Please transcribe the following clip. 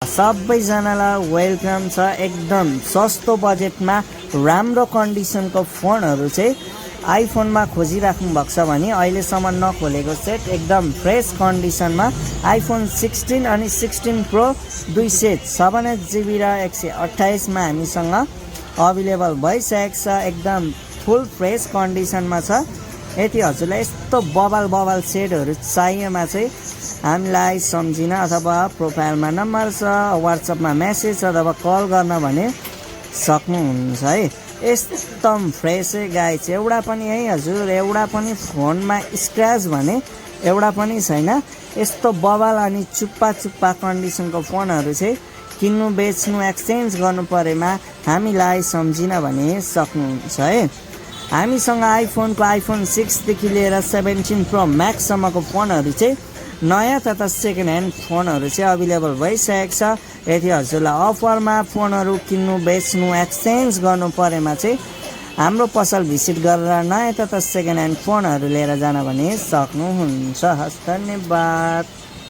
सबैजनालाई वेलकम छ। एकदम सस्तो बजेटमा राम्रो कन्डिसनको फोनहरू चाहिँ आइफोनमा खोजिराख्नु भएको छ भने अहिलेसम्म नखोलेको सेट एकदम फ्रेस कन्डिसनमा आइफोन 16 अनि 16 प्रो 2 सेट 64GB र 128मा हामीसँग अभिलेबल भइसकेको छ। एकदम फुल फ्रेस कन्डिसनमा छ। यदि हजुरलाई यस्तो बबाल सेटहरू चाहिएमा चाहिँ हामीलाई सम्झिन अथवा प्रोफाइलमा नम्बर छ, वाट्सएपमा मेसेज अथवा कल गर्न भने सक्नुहुन्छ है। एकदम फ्रेस गाई चाहिँ एउटा पनि है हजुर, एउटा पनि फोनमा स्क्रैच भने एउटा पनि छैन। यस्तो बबाल अनि चुप्पा कन्डिसनको फोनहरू चाहिँ किन्नु बेच्नु एक्सचेन्ज गर्नु परेमा हामीलाई सम्झिन भने सक्नुहुन्छ है। हामीसँग आइफोनको आइफोन 6 देखि लिएर 17 प्रो म्याक्स सम्मको फोनहरू चाहिँ नयाँ तथा सेकेन्ड ह्यान्ड फोनहरू चाहिँ अभिलेबल भइसकेको छ। यदि हजुरलाई अफरमा फोनहरू किन्नु बेच्नु एक्सचेन्ज गर्नु परेमा चाहिँ हाम्रो पसल भिजिट गरेर नयाँ तथा सेकेन्ड ह्यान्ड फोनहरू लिएर जान भने सक्नुहुन्छ। हस्, धन्यवाद।